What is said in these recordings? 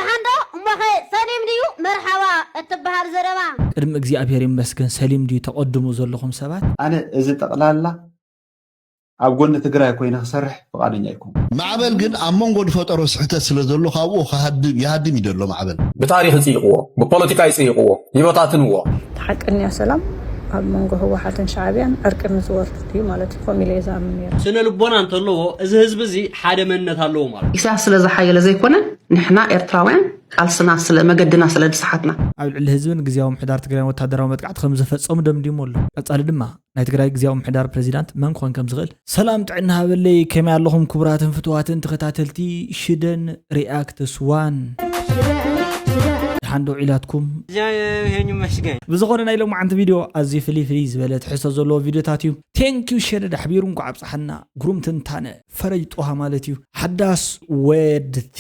ሓንዶ እሞኸ ሰሊም ድዩ መርሓባ እትበሃል ዘረባ? ቅድሚ እግዚኣብሔር ይመስገን ሰሊም ድዩ ተቐድሙ ዘለኹም ሰባት? ኣነ እዚ ጠቕላላ ኣብ ጎኒ ትግራይ ኮይነ ክሰርሕ ፍቓደኛ ኣይኮንኩ። ማዕበል ግን ኣብ መንጎ ዝፈጠሮ ስሕተት ስለ ዘሎ ካብኡ ክሃድም ይሃድም እዩ ዘሎ ማዕበል። ብታሪኽ ይፅይቕዎ፣ ብፖለቲካ ይፅይቕዎ፣ ይበታትንዎ። ተሓቀንያ ሰላም ኣብ መንጎ ህወሓትን ሻዕብያን ዕርቂ ምስ ዝወርድ እዩ ማለት እዩ፣ ከምኡ ኢለ እየ ዝኣምን ነይረ። ስነ ልቦና እንተለዎ እዚ ህዝቢ እዚ ሓደ መንነት ኣለዎ ማለት እዩ። ኢሳያስ ስለ ዝሓየለ ዘይኮነ ንሕና ኤርትራውያን ቃልስና ስለ መገድና ስለ ዝሰሓትና። ኣብ ልዕሊ ህዝብን ግዝያዊ ምምሕዳር ትግራይን ወታደራዊ መጥቃዕቲ ከም ዝፈጸሙ ደምዲሙ ኣሎ። ቀጻሊ ድማ ናይ ትግራይ ግዝያዊ ምምሕዳር ፕረዚዳንት መን ክኾን ከም ዝኽእል ሰላም ጥዕና ሃበለይ። ከመይ ኣለኹም ክቡራትን ፍቱዋትን ተኸታተልቲ ሽደን ሪኣክትስ ዋን? ደሓን ዶ ውዒላትኩም? ይመስገን። ብዝኾነ ናይ ሎማዓንቲ ቪድዮ ኣዝዩ ፍልይ ፍልይ ዝበለ ትሕዝቶ ዘለዎ ቪድዮታት እዩ። ቴንኪዩ ሸደድ ኣሕቢሩ እንኳዕ ኣብፀሓና። ግሩም ትንታነ ፈረጅ ጦሃ ማለት እዩ። ሓዳስ ወድቲ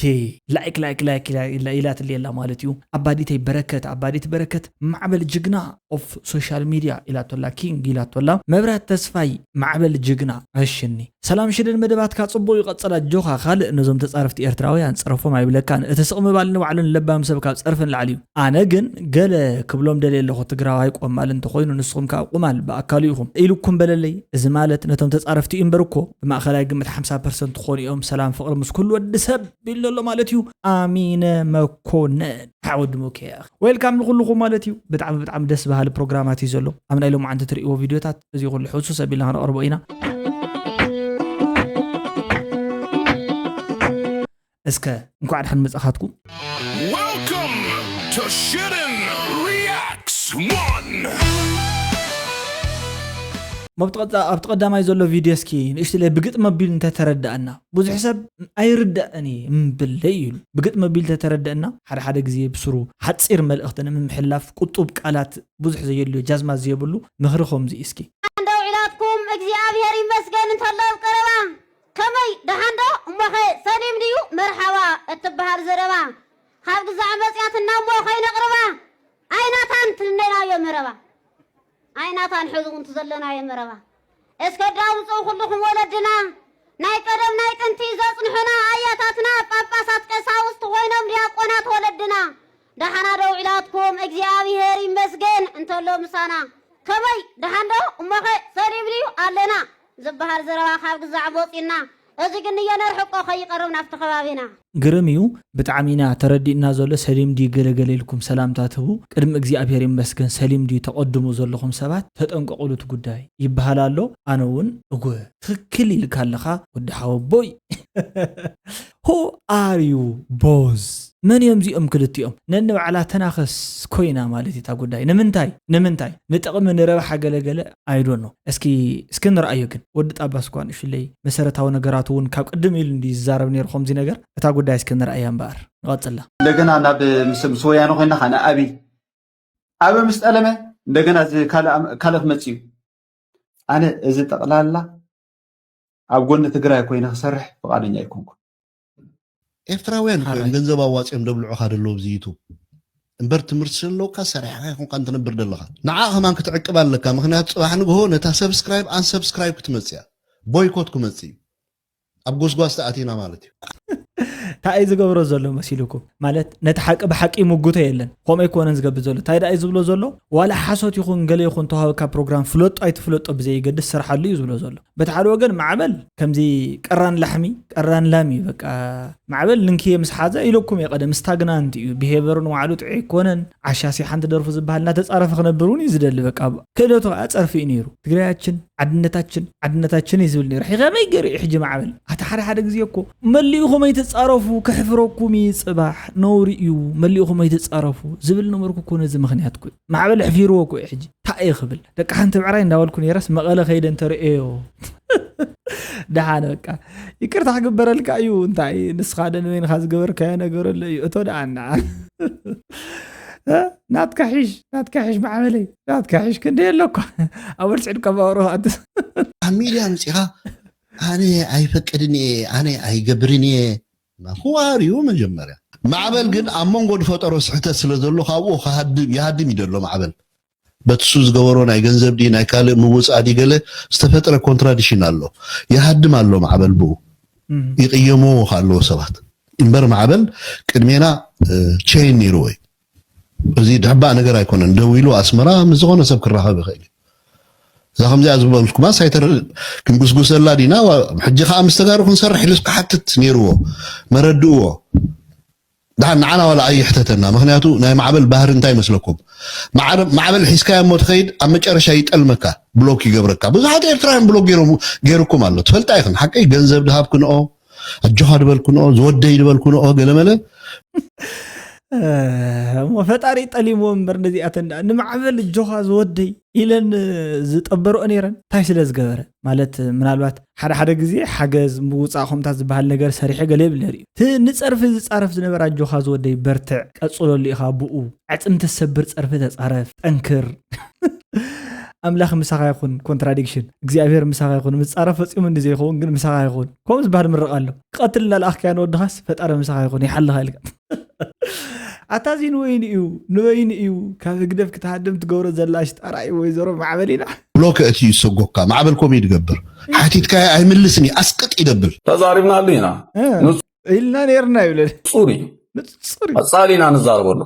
ላይክ ላይክ ላይክ ኢላ- ኢላ- ኢላትልየላ ማለት እዩ። ኣባዲተይ በረከት ኣባዲት በረከት ማዕበል ጅግና ኦፍ ሶሻል ሚድያ ኢላቶላ ኪንግ ኢላቶላ። መብራት ተስፋይ ማዕበል ጅግና። እሽኒ ሰላም ሽደን መደባትካ ጽቡቕ ይቐጽል ኣጆኻ። ካልእ ነዞም ተጻረፍቲ ኤርትራውያን ጸረፎም ኣይብለካን። እቲ ስቕ ምባል ንባዕሉ ንለባም ሰብ ካብ ጸርፊ ንላዕሊ እዩ። ኣነ ግን ገለ ክብሎም ደልየ ኣለኹ ትግራዋይ ቆማል እንተኾይኑ ንስኹም ከዓ ቁማል ብኣካሉ ኢኹም ኢሉኩም በለለይ። እዚ ማለት ነቶም ተጻረፍቲ እዩ እምበር እኮ ብማእኸላይ ግምት ሓምሳ ፐርሰንት ክኾኑ እዮም። ሰላም ፍቕሪ ምስ ኩሉ ወዲ ሰብ ቢሉ ኣሎ ማለት እዩ። ኣሚነ መኮነን ሓወዲ ሙኬ welcome ንኹልኹም ማለት እዩ። ብጣዕሚ ብጣዕሚ ደስ በሃሊ ፕሮግራማት እዩ ዘሎ ኣብ ናይ ሎማዓንቲ ትርእይዎ ቪድዮታት። እዚ ኩሉ ሕሱስ ኣቢልና ከነቕርቦ ኢና። እስከ እንኳዕ ደሓን መጻኻትኩም። Welcome to Shitten Reacts One. ኣብቲ ቀዳማይ ዘሎ ቪድዮ እስኪ ንእሽትለይ ብግጥሚ ኣቢሉ እንተተረዳእና ብዙሕ ሰብ ኣይርዳእን እየ እምብለይ ኢሉ ብግጥሚ ኣቢሉ እንተተረዳእና ሓደ ሓደ ግዜ ብስሩ ሓፂር መልእኽቲ ንምምሕልላፍ ቁጡብ ቃላት ብዙሕ ዘየድልዮ ጃዝማዝ ዘየብሉ ምኽሪ ከምዚ እዩ እስኪ። ደሓን ዶ ውዒላትኩም እግዚኣብሔር ይመስገን እንተሎ ኣብ ቀረባ ከመይ ደሓን ዶ እሞኸ ሰሊም ድዩ መርሓባ እትበሃል ዘረባ ካብ ግዛዕ መፅያትና እሞ ከይነቕርባ ኣይናታን ትንነናዮ መረባ ኣይናታን ሕዚ እውን ትዘለናዮ መረባ እስከ ዳውፅኡ ኩልኹም ወለድና ናይ ቀደም ናይ ጥንቲ ዘፅንሑና ኣያታትና ጳጳሳት ቀሳውስቲ ኮይኖም ዲያቆናት ወለድና ደሓና ዶ ውዒላትኩም እግዚኣብሔር ይመስገን እንተሎ ምሳና ከመይ ደሓን ዶ እሞኸ ሰሊም ድዩ ኣለና ዝበሃል ዘረባ ካብ ግዛዕ ቦፂና እዚ ግን እየ ነርሕቆ ከይቀርብ ናብቲ ከባቢና። ግርም እዩ ብጣዕሚ ኢና ተረዲእና ዘሎ ሰሊም ድዩ ገለገለ ኢልኩም ሰላምታ ትህቡ ቅድሚ እግዚኣብሔር ይመስገን ሰሊም ድዩ ተቐድሙ ዘለኹም ሰባት ተጠንቀቑሉ እቲ ጉዳይ ይበሃል ኣሎ ኣነ እውን እወ ትኽክል ኢልካ ኣለኻ ወዲ ሓወቦይ who are you boss መን እዮም እዚኦም ክልቲኦም ነንባዕላ ተናኸስ ኮይና ማለት እታ ጉዳይ ንምንታይ ንምንታይ ንጥቕሚ ንረብሓ ገለገለ I don't know እስኪ እስኪ ንርኣዮ ግን ወዲ ጣባስ እኳ ንእሽለይ መሰረታዊ ነገራት እውን ካብ ቅድም ኢሉ እንዲ ዝዛረብ ነይሩ ከምዚ ነገር እታ ጉዳይ እስኪ ንርኣያ እምበኣር ንቐፅላ እንደገና ናብ ምስ ምስ ወያነ ኮይና ከዓ ንኣብይ ኣበ ምስ ጠለመ እንደገና እዚ ካልእ ኣም- ካልእ ክመፅእ እዩ ኣነ እዚ ጠቕላላ ኣብ ጎኒ ትግራይ ኮይነ ክሰርሕ ፍቓደኛ ኣይኮንኩን ኤርትራውያን እኮ እዮም ገንዘብ ኣዋፂኦም ደብልዑኻ ደለዉ ኣብዚ ዩቱብ እምበር ትምህርቲ ስለለውካ ሰሪሕኻ ይኹንካ እንትነብር ደለኻ ንዓ ከማን ክትዕቅብ ኣለካ ምክንያቱ ፅባሕ ንግሆ ነታ ሰብስክራይብ ኣንሰብስክራይብ ክትመፅእ እያ ቦይኮት ክመፅእ እዩ ኣብ ጎስጓስ ተኣቲና ማለት እዩ እንታይ እዩ ዝገብሮ ዘሎ መሲሉኩም ማለት ነቲ ሓቂ ብሓቂ ይምጉቶ የለን ከምኡ ኣይኮነን ዝገብር ዘሎ እንታይ ደኣ እዩ ዝብሎ ዘሎ ዋላ ሓሶት ይኹን ገለ ይኹን ተዋህበካ ፕሮግራም ፍለጦ ኣይትፍለጦ ብዘይገድስ ስርሓሉ እዩ ዝብሎ ዘሎ በቲ ሓደ ወገን ማዕበል ከምዚ ቀራን ላሕሚ ቀራን ላም እዩ በቃ ማዕበል ልንክየ ምስ ሓዘ ኢለኩም እየ ቀደም ስታግናንት እዩ ብሄቨሩ ንባዕሉ ጥዑይ ኣይኮነን ዓሻሲ ሓንቲ ደርፉ ዝበሃል እናተፃረፈ ክነብር እውን እዩ ዝደሊ በቃ ክእለቱ ከዓ ፀርፊ እዩ ነይሩ ትግራያችን ዓድነታችን ዓድነታችን እዩ ዝብል ነይሩ ሕጂ ከመይ ገይሩ እዩ ሕጂ ማዕበል ኣቲ ሓደ ሓደ ግዜ እኮ መሊእኹም ኣይትፃረፉ ከሕፍረኩም እዩ ፅባሕ ነውሪ እዩ መሊእኹም ኣይትፃረፉ ዝብል ነበርኩ እኮ ነዚ ምክንያት እኮ እዩ ማዕበል ኣሕፊርዎ እኮ እዩ ሕጂ እንታይ እየ ክብል ደቂ ሓንቲ ብዕራይ እንዳበልኩ ነይረስ መቐለ ከይደ እንተርእየዮ ደሓን በቃ ይቅርታ ክግበረልካ እዩ እንታይ ንስኻ ደንበይንኻ ዝገበርካዮ ነገር ኣሎ እዩ እቶ ደኣ እና ናትካ ሒሽ ናትካ ሒሽ ማዕበለይ ናትካ ሒሽ ክንደይ ኣለኳ ኣብ ወልስዕድ ከባበሮ ኣድስ ኣብ ሚድያ ምፂኻ ኣነ ኣይፈቅድን እየ ኣነ ኣይገብርን እየ ሁዋርዩ መጀመርያ ማዕበል ግን ኣብ መንጎ ዝፈጠሮ ስሕተት ስለ ዘሎ ካብኡ ይሃድም ይደሎ ማዕበል በቲ እሱ ዝገበሮ ናይ ገንዘብ ድዩ ናይ ካልእ ምውፃእ ድዩ ገለ ዝተፈጥረ ኮንትራዲሽን ኣሎ። ይሃድም ኣሎ ማዕበል ብኡ። ይቕየምዎ ከ ኣለዎ ሰባት። እምበር ማዕበል ቅድሜና ቼን ነይርዎ እዩ። እዚ ድሕባእ ነገር ኣይኮነን። ደዊሉ ኣስመራ ምስ ዝኾነ ሰብ ክራኸብ ይኽእል እዩ። እዛ ከምዚኣ ዝበልኩማ ሳይተር ክንጉስጉሰላ ዲና ሕጂ ከዓ ምስ ተጋሩ ክንሰርሕ ኢሉስ ክሓትት ነይርዎ። መረድእዎ። ደሓን ንዓና ዋላ ኣይሕተተና። ምክንያቱ ናይ ማዕበል ባህሪ እንታይ ይመስለኩም? ማዕበል ሒዝካዮ እሞ ትኸይድ ኣብ መጨረሻ ይጠልመካ፣ ብሎክ ይገብረካ። ብዙሓት ኤርትራውያን ብሎክ ገይርኩም ኣሎ፣ ትፈልጣ ይኽን ሓቀይ ገንዘብ ድሃብክንኦ፣ ኣጆኻ ድበልክንኦ፣ ዝወደይ ድበልክንኦ ገለመለ። እሞ ፈጣሪ ጠሊምዎ እምበር ነዚኣተን ንማዕበል እጆኻ ዝወደይ ኢለን ዝጠበርኦ ነይረን እንታይ ስለ ዝገበረ? ማለት ምናልባት ሓደ ሓደ ግዜ ሓገዝ ምውፃእ ከምታት ዝበሃል ነገር ሰሪሐ ገለ ይብል ነይሩ እዩ። እቲ ንፀርፊ ዝፃረፍ ዝነበረ ኣጆኻ ዝወደይ በርትዕ ቀፅለሉ ኢኻ፣ ብኡ ዕፅምቲ ሰብር ፀርፊ ተፃረፍ፣ ጠንክር። ኣምላኽ ምሳኻ ይኹን። ኮንትራዲክሽን። እግዚኣብሔር ምሳኻ ይኹን። ምፃረፍ ፈፂሙ እንዲ ዘይኸውን ግን ምሳኻ ይኹን። ከምኡ ዝበሃል ምርቕ ኣሎ። ክቐትል እናለኣኽካያ ንወድኻስ ፈጣሪ ምሳኻ ይኹን ይሓልኻ ኢልካ ኣታ እዚ ንወይኒ እዩ ንወይኒ እዩ ካብ ህግደፍ ክትሃድም ትገብሮ ዘላ ሽጣራ እዩ ወይዘሮ ማዕበሊና። ብሎክ እቲ ይሰጎካ ማዕበል ኮም ይድገብር ሓቲትካ ኣይምልስን እዩ ኣስቅጥ ይደብል። ተዛሪብናሉ ኢና። ኢልና ነርና ይብለል። ፁሪ ፁሪ ቀፃሊ ኢና ንዛረበሉ።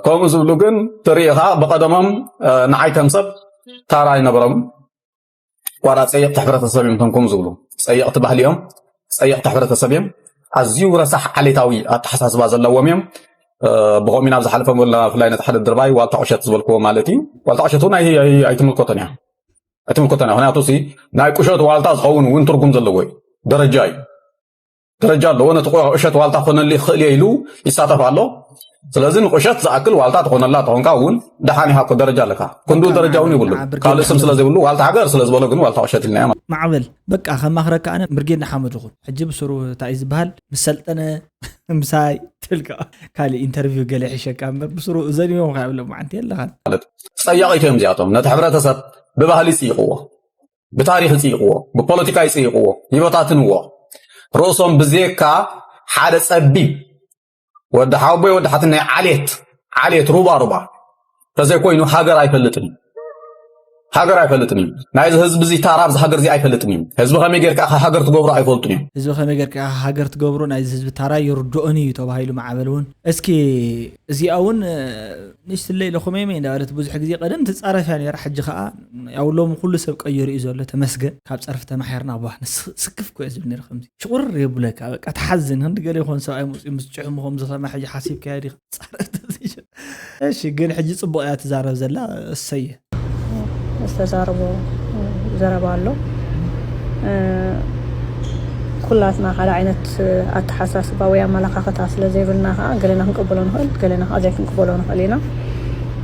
ከምኡ ዝብሉ ግን ትርኢ ኢኻ ብቐደሞም ንዓይ ከም ሰብ ታራ ኣይነበሮም። ዋላ ፀየቕቲ ሕብረተሰብ እዮም እቶም ከምኡ ዝብሉ። ፀየቕቲ ባህሊ እዮም፣ ፀየቕቲ ሕብረተሰብ እዮም። ኣዝዩ ረሳሕ ዓሌታዊ ኣተሓሳስባ ዘለዎም እዮም። ብኸምኡ ናብ ዝሓለፈ ብፍላይ ነቲ ሓደ ድርባይ ዋልታ ቁሸት ዝበልክዎ ማለት እዩ። ዋልታ ቁሸት እውን ኣይትምልከቶን እያ ኣይትምልከቶን እያ። ምክንያቱ ሲ ናይ ቁሸት ዋልታ ዝኸውን እውን ትርጉም ዘለዎ እዩ፣ ደረጃ እዩ። ደረጃ ኣለዎ። ነቲ ቁሸት ዋልታ ክኾነሉ ይኽእል እየ ኢሉ ይሳተፍ ኣሎ። ስለዚ ንቁሸት ዝኣክል ዋልታ ትኾነላ ተኾንካ እውን ደሓን ኢኻ እኮ ደረጃ ኣለካ። ክንዱ ደረጃ እውን ይብሉ ካልእ ስም ስለ ዘይብሉ ዋልታ ሃገር ስለ ዝበሎ ግን ዋልታ ቁሸት ኢልና እያ። ማዕበል በቃ ከማኽረካ ኣነ ብርጌድ ንሓመዱ ኹን ሕጂ ብስሩ እንታይ እዩ ዝበሃል ምስ ሰልጠነ ምሳይ ትልካ ካልእ ኢንተርቪው ገለ ይሕሸካ እምበር ብስሩ እዘንዮም ካ ይብሎም ዓንቲ የለኻን። ጸያቒት እዮም እዚኣቶም ነቲ ሕብረተሰብ ብባህሊ ይጽይቕዎ። ብታሪኽ ይፅይቕዎ፣ ብፖለቲካ ይፅይቕዎ፣ ይበታትንዎ። ርእሶም ብዜካ ሓደ ፀቢብ ወዲ ሓወቦይ ወዲ ሓትነይ ዓሌት ዓሌት ሩባ ሩባ ተዘይኮይኑ ሃገር ኣይፈልጥን እዩ። ሃገር ኣይፈልጥን እዩ። ናይዚ ህዝቢ እዚ ታራ ኣብዚ ሃገር እዚ ኣይፈልጥን እዩ። ህዝቢ ከመይ ጌርካ ኢኻ ሃገር ትገብሮ ኣይፈልጡን እዮም። ህዝቢ ከመይ ጌርካ ኢኻ ሃገር ትገብሮ ናይዚ ህዝቢ ታራ ይርድኦን እዩ ተባሂሉ ማዕበል እውን እስኪ እዚኣ እውን ንእሽትለይ ለኹመይመይ እንዳበለት ብዙሕ ግዜ ቀደም ትፃረፍ እያ ነይራ። ሕጂ ከዓ ያው ሎሚ ኩሉ ሰብ ቀይሩ እዩ ዘሎ ተመስገን። ካብ ፀርፊ ተማሒርና ባ ንስ- ስክፍ ኮ እየ ዝብል ነይረ ከምዚ ሽቁር የብለካ በቃ ትሓዝን። ክንዲ ገለ ይኾን ሰብኣይ መፅኡ ምስ ጭሕሙ ከምዚ ከማ ሕጂ ሓሲብካዮ ዲኻ ፃረፍቲ እዚ ሸ- እሺ ግን ሕጂ ፅቡቅ እያ ትዛረብ ዘላ እሰየ። ዝተዛረቦ ዘረባ ኣሎ። ኩላትና ሓደ ዓይነት ኣተሓሳስባ ወይ ኣመለኻኽታ ስለ ዘይብልና ከዓ ገለና ክንቅበሎ ንኽእል፣ ገለና ከዓ ዘይክንቅበሎ ንኽእል ኢና።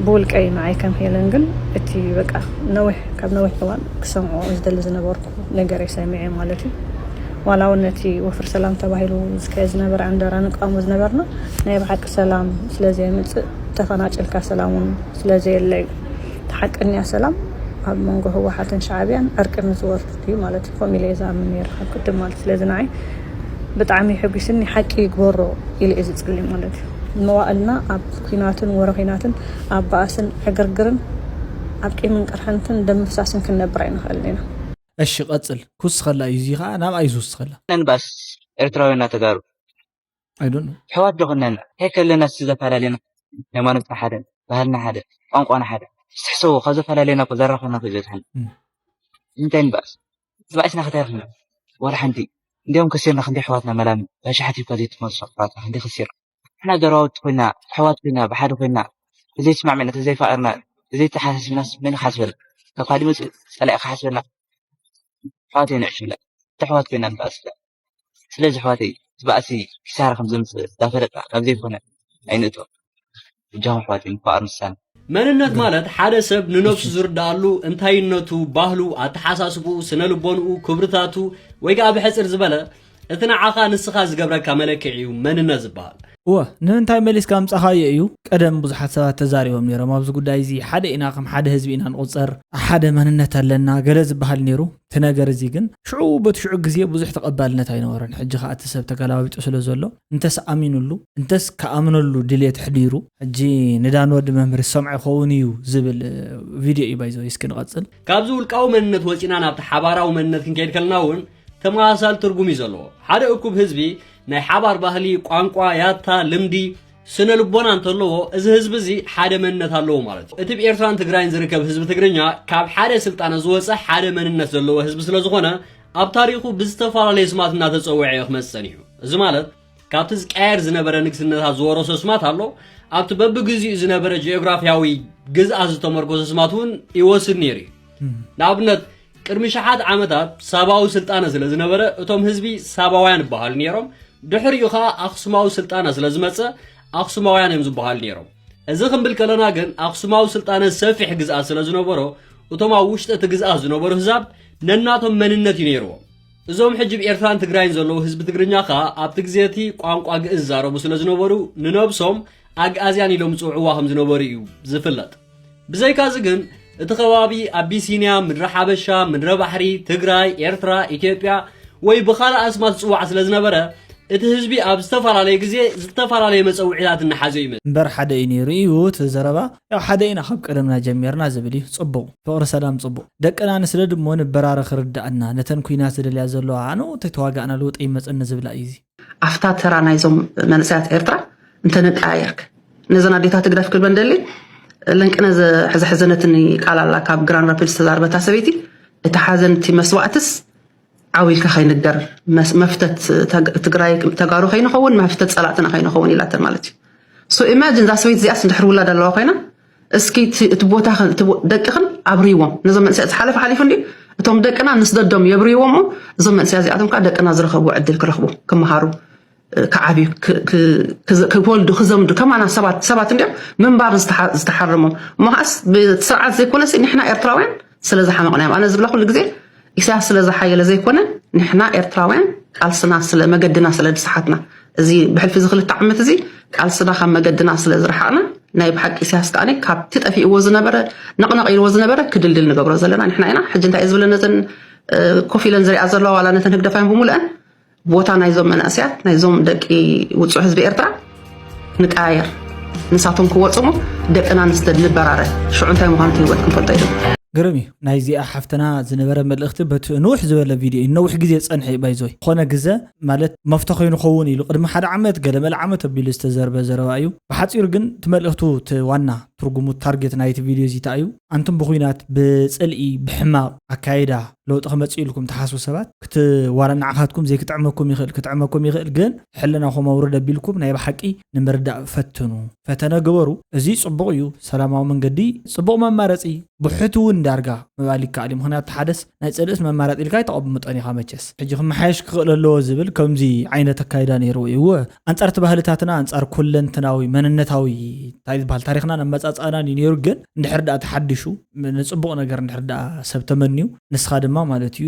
ብውልቀይ ንዓይ ከም ሄለን ግን እቲ በቃ ነዊሕ ካብ ነዊሕ እዋን ክሰምዖ ዝደሊ ዝነበርኩ ነገር እየ ሰሚዐ ማለት እዩ። ዋላ እውን ነቲ ወፍሪ ሰላም ተባሂሉ ዝካየድ ዝነበረ ዕንደራ ንቃወሞ ዝነበርና ናይ ብሓቂ ሰላም ስለ ዘየምፅእ ተፈናጭልካ ሰላም እውን ስለ ዘየለ እዩ። እቲ ሓቀኛ ሰላም ኣብ መንጎ ህወሓትን ሻዕብያን ዕርቂ ንዝወርድ እዩ ማለት እዩ። ከምኡ ኢለ እየ ዝኣምን ነይረ ካብ ቅድም ማለት ስለዚ ንዓይ ብጣዕሚ እዩ ሕጒስኒ። ሓቂ ይግበሮ ኢለ እየ ዝፅሊ ማለት እዩ። መዋእልና ኣብ ኲናትን ወረ ኲናትን ኣብ ባእስን ዕግርግርን ኣብ ቂምን ቅርሕንትን ደም ምፍሳስን ክንነብር ኣይንኽእልን ኢና። እሺ ቀፅል። ክውስኸላ እዩ እዚ ከዓ ናብኣ እዩ ዝውስኸላ። ነንባስ ኤርትራውያንና ተጋሩ ኣሕዋት ዶ ክነና እንታይ ከለና ሲ ዘፈላለና ሃይማኖትና ሓደ ባህልና ሓደ ቋንቋና ሓደ ስትሕሰቡ ካብ ዘፈላለና እኮ ዘራኸብና እኮ ዘድሓን እንታይ ንባእስ ንባእስና ክታይ ረኽብና ዋላ ሓንቲ እንዲያውም ከሲርና ክንደይ ኣሕዋትና መላምል ባሻሓት እኳ ዘይትመልሶ ኣሕዋትና ክንደይ ከሲርና ንሕና ገረባውቲ ኮይና ኣሕዋት ኮይና ብሓደ ኮይና ተዘይተስማዕሚዕና ተዘይፋቐርና ተዘይተሓሳስብናስ መን ክሓስበልና ካብ ካልእ መፅእ ፀላኢ ክሓስበልና ኣሕዋተይ ንዕሽለ እቲ ኣሕዋት ኮይና ንባእስለ ስለዚ ኣሕዋተይ እቲ ባእሲ ኪሳራ ከም ዘምፅእ እንዳፈለጥና ካብ ዘይኮነ ኣይንእቶ እጃኹም ኣሕዋተይ ንፋቐር ንሳን መንነት ማለት ሓደ ሰብ ንነብሱ ዝርድኣሉ እንታይነቱ፣ ባህሉ፣ ኣተሓሳስብኡ፣ ስነ ልቦንኡ፣ ክብርታቱ ወይ ከዓ ብሕፅር ዝበለ እቲ ንዓኻ ንስኻ ዝገብረካ መለክዒ እዩ መንነት ዝበሃል። እወ ንምንታይ መሊስካ ኣምጻኻዮ እዩ። ቀደም ብዙሓት ሰባት ተዛሪቦም ነይሮም ኣብዚ ጉዳይ እዚ። ሓደ ኢና፣ ከም ሓደ ህዝቢ ኢና ንቑጸር፣ ሓደ መንነት ኣለና ገለ ዝበሃል ነይሩ። እቲ ነገር እዚ ግን ሽዑ በቲ ሽዑ ግዜ ብዙሕ ተቐባልነት ኣይነበሮን። ሕጂ ከኣ እቲ ሰብ ተገላቢጡ ስለ ዘሎ እንተስ ኣሚኑሉ እንተስ ክኣምነሉ ድልየት ኣሕዲሩ ሕጂ ንዳን ወዲ መምህር ዝሰምዖ ይኸውን እዩ ዝብል ቪድዮ እዩ ባይዘወይ እስኪ ንቐጽል። ካብዚ ውልቃዊ መንነት ወጺና ናብቲ ሓባራዊ መንነት ክንከይድ ከለና እውን ተመሳሳሊ ትርጉም እዩ ዘለዎ። ሓደ እኩብ ህዝቢ ናይ ሓባር ባህሊ፣ ቋንቋ፣ ያታ፣ ልምዲ፣ ስነ ልቦና እንተለዎ፣ እዚ ህዝቢ እዚ ሓደ መንነት ኣለዎ ማለት እዩ። እቲ ብኤርትራን ትግራይን ዝርከብ ህዝቢ ትግርኛ ካብ ሓደ ስልጣነ ዝወፀ ሓደ መንነት ዘለዎ ህዝቢ ስለ ዝኾነ፣ ኣብ ታሪኹ ብዝተፈላለየ ስማት እናተፀውዐ እዩ ክመፅእ ጸኒሑ። እዚ ማለት ካብቲ ዝቀያየር ዝነበረ ንግስነታት ዝወረሶ ስማት ኣሎ። ኣብቲ በብግዚኡ ዝነበረ ጂኦግራፊያዊ ግዝኣት ዝተመርኮሰ ስማት እውን ይወስድ ነይሩ እዩ። ንኣብነት ቅድሚ ሸሓት ዓመታት ሳባዊ ስልጣነ ስለ ዝነበረ እቶም ህዝቢ ሳባውያን ይበሃሉ ነይሮም። ድሕሪኡ ከዓ ኣኽሱማዊ ስልጣነ ስለ ዝመፀ ኣኽሱማውያን እዮም ዝበሃሉ ነይሮም። እዚ ክንብል ከለና ግን ኣኽሱማዊ ስልጣነ ሰፊሕ ግዝኣት ስለ ዝነበሮ እቶም ኣብ ውሽጢ እቲ ግዝኣት ዝነበሩ ህዛብ ነናቶም መንነት እዩ ነይርዎም። እዞም ሕጂ ብኤርትራን ትግራይን ዘለዉ ህዝቢ ትግርኛ ከኣ ኣብቲ ግዜ እቲ ቋንቋ ግእዝ ዝዛረቡ ስለ ዝነበሩ ንነብሶም ኣግኣዝያን ኢሎም ዝጽውዕዋ ከም ዝነበሩ እዩ ዝፍለጥ። ብዘይካዚ ግን እቲ ከባቢ ኣቢሲንያ፣ ምድሪ ሓበሻ፣ ምድረ ባሕሪ፣ ትግራይ፣ ኤርትራ፣ ኢትዮጵያ ወይ ብኻልእ ኣስማት ዝጽዋዕ ስለ ዝነበረ እቲ ህዝቢ ኣብ ዝተፈላለየ ግዜ ዝተፈላለየ መጸውዒታት እናሓዘ እዩ መ- እምበር ሓደ እዩ ነይሩ እዩ እቲ ዘረባ። ያው ሓደ ኢና ካብ ቀደምና ጀሚርና ዝብል እዩ። ጽቡቕ። ፍቕሪ ሰላም ጽቡቕ። ደቅና ንስደድ እሞ ንበራረ ክርድኣና። ነተን ኲናት ዝደልያ ዘለዋ ኣነ ተተዋጋእና ለውጢ ይመጸኒ ዝብላ እዩ እዚ። ኣብታ ተራ ናይዞም መንእሰያት ኤርትራ እንተንቀያየርክ፣ ነዘን ኣዴታት ግደፍ ክብል እንደሊ፣ ለንቅነ ዘ- ዘሕዘነትኒ ቃል ኣላ ካብ ግራንድ ራፒድስ ዝተዛረበታ ሰበይቲ፣ እቲ ሓዘን እቲ መስዋእትስ ዓው ኢልካ ከይንገር፣ መስ- መፍተት ተግ- ትግራይ ተጋሩ ከይንኸውን፣ መፍተት ጸላእትና ከይንኸውን ኢላተን ማለት እዩ። So imagine እዛ ሰበይቲ እዚኣስ እንድሕር ውላድ ኣለዋ ኮይና፣ እስኪ እቲ እቲ ቦታ ኸ- እቲ ቦ- ደቅኽን ኣብርይዎም። ነዞም መንእሰያት ዝሓለፈ ሓሊፉ እንዲ እቶም ደቅና ንስደዶም የብርይዎም እሞ እዞም መንእሰያት እዚኣቶም ከዓ ደቅና ዝረኸብዎ ዕድል ክረኽቡ፣ ክመሃሩ፣ እ፣ ክዓብዩ፣ ክ- ክ- ክዘ- ክወልዱ፣ ክዘምዱ ከማና ሰባት ሰባት እንዲኦም ምንባር ዝተሓ- ዝተሓረሞም። እሞ ከዓስ ብስርዓት ዘይኮነሲ ንሕና ኤርትራውያን ስለ ዝሓመቕና እዮም። ኣነ ዝብላ ኩሉ ግዜ ኢሳያስ ስለ ዝሓየለ ዘይኮነ ንሕና ኤርትራውያን ቃልስና ስለ መገድና ስለ ዝሰሓትና እዚ ብሕልፊ እዚ ክልተ ዓመት እዚ ቃልስና ካብ መገድና ስለ ዝረሓቕና ናይ ብሓቂ ኢሳያስ ከኣ ካብቲ ጠፊእዎ ዝነበረ ነቕነቕ ኢልዎ ዝነበረ ክድልድል ንገብሮ ዘለና ንሕና ኢና። ሕጂ እንታይ እየ ዝብለ ነዘን እ፣ ኮፍ ኢለን ዝሪኣ ዘለዋ ዋላ ነተን ህግደፋውያን ብምሉአን ቦታ ናይዞም መናእሰያት ናይዞም ደቂ ውፁዕ ህዝቢ ኤርትራ ንቀያየር ንሳቶም ክወፁ እሞ ደቅና ንስደድ ንበራረ ሽዑ እንታይ ምዃኑ እቲ ህይወት ክንፈልጦ ኢሉ ግርም እዩ ናይዚኣ ሓፍትና ዝነበረ መልእኽቲ በቲ ንውሕ ዝበለ ቪድዮ እዩ ነውሕ ግዜ ዝፀንሐ እዩ ባይዞይ ዝኾነ ግዘ ማለት መፍቶ ኮይኑ ኸውን ኢሉ ቅድሚ ሓደ ዓመት ገለመለ ዓመት ኣቢሉ ዝተዘርበ ዘረባ እዩ ብሓፂሩ ግን እቲ መልእኽቱ እቲ ዋና ትርጉሙ ታርጌት ናይቲ ቪድዮ እዚ እንታይ እዩ ኣንቱም ብኩናት ብፅልኢ ብሕማቕ ኣካይዳ ለውጢ ክመፅእ ኢልኩም ትሓስቡ ሰባት ክቲ ዋላ ንዓኻትኩም ዘይክጥዕመኩም ይኽእል ክጥዕመኩም ይኽእል ግን ሕልናኹም ኣውርድ ኣቢልኩም ናይ ብሓቂ ንምርዳእ ፈትኑ ፈተነ ግበሩ እዚ ፅቡቕ እዩ ሰላማዊ መንገዲ ፅቡቕ መማረፂ ብሕቱ እውን ዳርጋ ምባል ይከኣል እዩ ምክንያቱ ሓደስ ናይ ፅልእስ መማረፂ ኢልካ ኣይተቐምጦን ኢኻ መቸስ ሕጂ ክመሓየሽ ክኽእል ኣለዎ ዝብል ከምዚ ዓይነት ኣካይዳ ነይርዎ እዩ እወ ኣንፃር እቲ ባህልታትና ኣንፃር ኩለንትናዊ መንነታዊ እንታይ ዝበሃል ታሪክናን ኣመፃፅኣናን እዩ ነይሩ ግን እንድሕር ዳኣ ተሓዲሹ ንፅቡቕ ነገር እንድሕር ዳኣ ሰብ ተመንዩ ንስኻ ድማ ማለት እዩ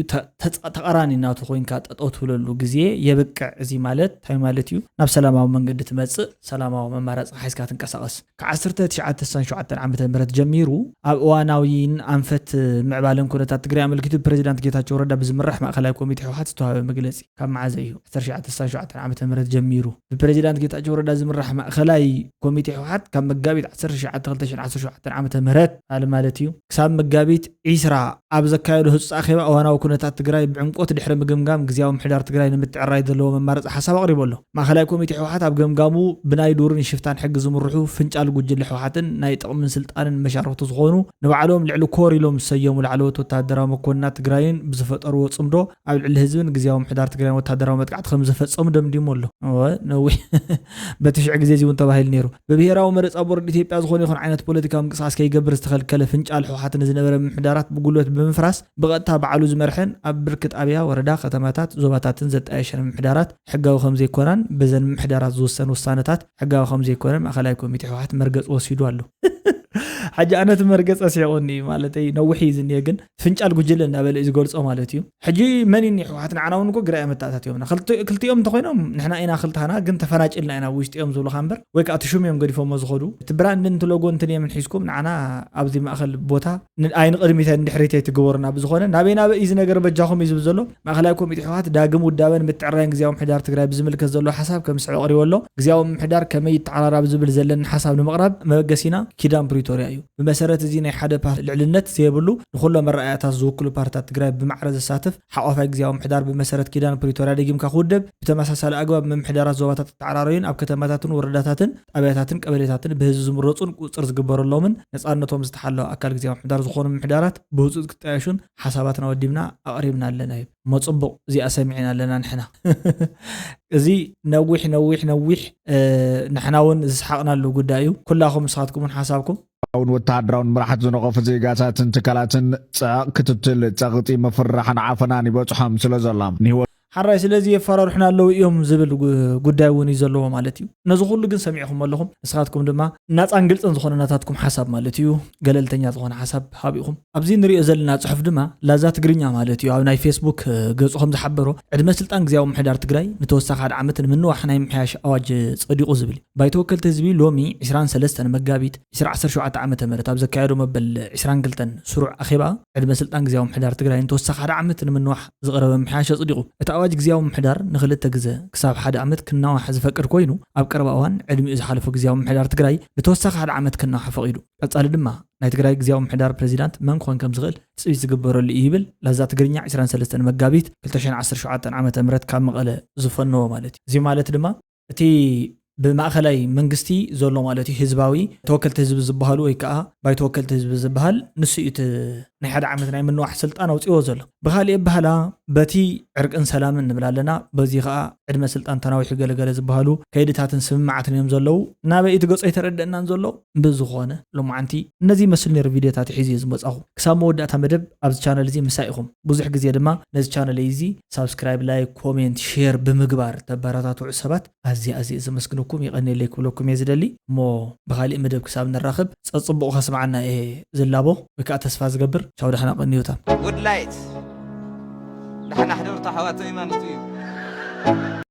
ተቃራኒ ናቱ ኮይንካ ጠጠው ትብለሉ ግዜ የብቅዕ እዚ ማለት እንታይ ማለት እዩ ናብ ሰላማዊ መንገዲ ትመፅእ ሰላማዊ መማረፂ ሓይዝካ ትንቀሳቐስ ካብ ዓሰርተ ትሽዓተ ስሳን ሸውዓተን ዓመተ ምህረት ጀሚሩ ኣብ እዋናዊን ኣንፈት ምዕባለን ኩነታት ትግራይ ኣመልኪቱ ብፕሬዚዳንት ጌታቸው ረዳ ብዝምራሕ ማእኸላይ ኮሚቴ ህወሓት ዝተዋሃበ መግለፂ ካብ መዓዘ እዩ ዓሰርተ ትሽዓተ ስሳን ሸውዓተን ዓመተ ምህረት ጀሚሩ ብፕሬዚዳንት ጌታቸው ረዳ ዝምራሕ ማእኸላይ ኮሚቴ ህወሓት ካብ መጋቢት ዓሰርተ ትሽዓተ ክልተ ሽሕን ዓሰርተ ሸውዓተን ዓመተ ምህረት ኣለ ማለት እዩ ክሳብ መጋቢት ዒስራ ኣብ ዘካየዶ ህጹጽ ኣኼባ እዋናዊ ኩነታት ትግራይ ብዕምቆት ድሕሪ ምግምጋም ግዝያዊ ምሕዳር ትግራይ ንምትዕርራይ ዘለዎ መማረፂ ሓሳብ ኣቕሪቡ ኣሎ። ማእኸላይ ኮሚቴ ህወሓት ኣብ ገምጋሙ ብናይ ዱርን ሽፍታን ሕጊ ዝምርሑ ፍንጫል ጉጅለ ህወሓትን ናይ ጥቕምን ስልጣንን መሻርኽቱ ዝኾኑ ንባዕሎም ልዕሊ ኮር ኢሎም ዝሰየሙ ላዕለዎት ወታደራዊ መኮንናት ትግራይን ብዝፈጠርዎ ፅምዶ ኣብ ልዕሊ ህዝብን ግዝያዊ ምሕዳር ትግራይን ወታደራዊ መጥቃዕቲ ከም ዝፈፀሙ ደምዲሙ ኣሎ። እወ ነዊሕ በቲ ሽዑ ግዜ እዚ እውን ተባሂሉ ነይሩ። ብብሄራዊ መረፃ ቦርድ ኢትዮጵያ ዝኾነ ይኹን ዓይነት ፖለቲካዊ ምንቅስቃስ ከይገብር ዝተኸልከለ ፍንጫል ህወሓት ንዝነበረ ምምሕዳራት ብጉልበት ብምፍራስ ብቐጥታ ባዕሉ ዝመርሐን ኣብ ብርኪ ጣብያ፣ ወረዳ፣ ከተማታት፣ ዞባታትን ዘጣየሸን ምምሕዳራት ሕጋዊ ከምዘይኮናን በዘን ምምሕዳራት ዝውሰን ውሳነታት ሕጋዊ ከምዘይኮነ ማእኸላይ ኮሚቴ ህወሓት መርገፂ ወሲዱ ኣሎ። ሕጂ ኣነ እቲ መርገፂ ኣስሒቑኒ እዩ ማለተይ ነዊሕ እዩ ዝኒሀ ግን ፍንጫል ጉጅለ እናበለ እዩ ዝገልፆ ማለት እዩ። ሕጂ መን እዩ ህወሓት ንዓና እውን እኮ ግራ እዮም ኣተኣታትዮምና። ክልቲ- ክልቲኦም እንተኮይኖም ንሕና ኢና ክልታና ግን ተፈናጭልና ኢና ኣብ ውሽጢኦም ዝብሉካ እምበር ወይ ከዓ እቲ ሹም እዮም ገዲፎሞ ዝኸዱ። እቲ ብራንድ እንት ሎጎ እንትን እዮም ሒዝኩም ንዓና ኣብዚ ማእኸል ቦታ ን- ኣይ ንቕድሚት ኣይ ንድሕሪት ኣይትግበሩና። ብዝኾነ ናበይ ናበይ እዩ እዚ ነገር በጃኹም እዩ ዝብል ዘሎ። ማእኸላይ ኮሚቴ ህወሓት ዳግም ውዳበን ምትዕራይን ግዝያዊ ምምሕዳር ትግራይ ብዝምልከት ዘሎ ሓሳብ ከም ስዕብ ኣቕሪቡ ኣሎ። ግዝያዊ ምምሕዳር ከመይ ይተዓራረብ ዝብል ዘለኒ ሓሳብ ንምቕራብ መበገሲና ኪዳን ፕሪቶርያ እዩ። ብመሰረት እዚ ናይ ሓደ ፓርቲ ልዕልነት ዘየብሉ ንኩሎም መረኣያታት ዝውክሉ ፓርትታት ትግራይ ብማዕረ ዘሳትፍ ሓቋፋይ ግዜያዊ ምሕዳር ብመሰረት ኪዳን ፕሪቶርያ ደጊምካ ክውደብ፣ ብተመሳሳሊ ኣግባብ ምምሕዳራት ዞባታት ተተዓራረዩን ኣብ ከተማታትን ወረዳታትን ጣብያታትን ቀበሌታትን ብህዝቢ ዝምረፁን ቁፅፅር ዝግበረሎምን ነፃነቶም ዝተሓለወ ኣካል ግዜያዊ ምሕዳር ዝኾኑ ምምሕዳራት ብህፁፅ ክጣየሹን ሓሳባትና ወዲብና ኣቕሪብና ኣለና እዩ። እሞ ፅቡቕ፣ እዚኣ ሰሚዕና ኣለና ንሕና። እዚ ነዊሕ ነዊሕ ነዊሕ ንሕና እውን ዝሰሓቕናሉ ጉዳይ እዩ። ኩላኹም ንስኻትኩም እውን ሓሳብኩም እውን ወተሃደራውን መራሕቲ ዝነቐፉ ዜጋታትን ትካላትን ፅዕቕ ክትትል፣ ፀቕጢ፣ ምፍርራሕን ዓፈናን ይበፅሖም ስለ ዘሎ ንህይወት ሓራይ ስለዚ የፈራርሑና ኣለዉ እዮም ዝብል ጉዳይ እውን እዩ ዘለዎ ማለት እዩ። ነዚ ኩሉ ግን ሰሚዕኹም ኣለኹም። ንስኻትኩም ድማ ናፃን ግልፅን ዝኾነ ናታትኩም ሓሳብ ማለት እዩ፣ ገለልተኛ ዝኾነ ሓሳብ ሃቢኹም። ኣብዚ ንሪኦ ዘለና ፅሑፍ ድማ ላዛ ትግርኛ ማለት እዩ ኣብ ናይ ፌስቡክ ገፁ ከም ዝሓበሮ ዕድመ ስልጣን ግዜያዊ ምምሕዳር ትግራይ ንተወሳኺ ሓደ ዓመት ንምንዋሕ ናይ ምምሕያሽ ኣዋጅ ፀዲቑ ዝብል እዩ። ባይቶ ወከልቲ ህዝቢ ሎሚ ዕስራን ሰለስተን መጋቢት ዕስራ ዓሰርተ ሸውዓተ ዓመተ ምህረት ኣብ ዘካየዶ መበል ዕስራን ክልተን ስሩዕ ኣኼባ ዕድመ ስልጣን ግዜያዊ ምምሕዳር ትግራይ ንተወሳኺ ሓደ ዓመት ንምንዋሕ ዝቐረበ ምምሕያሽ ኣፅዲቑ። እቲ ኣዋጅ ግዜያዊ ምምሕዳር ንክልተ ግዘ ክሳብ ሓደ ዓመት ክናዋሕ ዝፈቅድ ኮይኑ ኣብ ቀረባ እዋን ዕድሚኡ ዝሓለፎ ግዜያዊ ምምሕዳር ትግራይ ንተወሳኺ ሓደ ዓመት ክናዋሕ ፈቒዱ። ቀፃሊ ድማ ናይ ትግራይ ግዜያዊ ምምሕዳር ፕሬዚዳንት መን ክኾን ከም ዝኽእል ትፅቢት ዝግበረሉ እዩ ይብል ላዛ ትግርኛ ዕስራን ሰለስተን መጋቢት ክልተ ሽሕን ዓሰርተ ሸውዓተን ዓመተ ምህረት ካብ መቐለ ዝፈነዎ ማለት እዩ። እዚ ማለት ድማ እቲ ብማእኸላይ መንግስቲ ዘሎ ማለት እዩ ህዝባዊ ተወከልቲ ህዝቢ ዝበሃሉ ወይ ከዓ ባይቶ ወከልቲ ህዝቢ ዝበሃል ንሱ እዩ እቲ ናይ ሓደ ዓመት ናይ ምንዋሕ ስልጣን ኣውፅዎ ዘሎ። ብካሊእ ኣበሃህላ በቲ ዕርቅን ሰላምን ንብል ኣለና፣ በዚ ከዓ ዕድመ ስልጣን ተናዊሑ ገለገለ ዝበሃሉ ከይድታትን ስምምዓትን እዮም ዘለዉ። ናበይ እቲ ገጾ ኣይተረደእናን ዘሎ። ብዝኾነ ሎማዓንቲ እነዚ ይመስል ነይሩ ቪድዮታት ሒዘ ዝመጻኹ። ክሳብ መወዳእታ መደብ ኣብዚ ቻነል እዚ ምሳይ ኢኹም። ብዙሕ ግዜ ድማ ነዚ ቻነል እዚ ሳብስክራይብ፣ ላይክ፣ ኮሜንት፣ ሼር ብምግባር ተበረታትዑ ሰባት ኣዝየ ኣዝየ ዘመስግነኩም የቐንየለይ ክብለኩም እየ ዝደሊ። እሞ ብኻሊእ መደብ ክሳብ ንራኸብ ጸጽቡቑ ከስምዓና እየ ዝላቦ ወይ ከዓ ተስፋ ዝገብር። ቻው፣ ደሕና ቀንዩታ። Woodlight ደሕና ሕደሩ ኣሕዋተይ ማለት እዩ።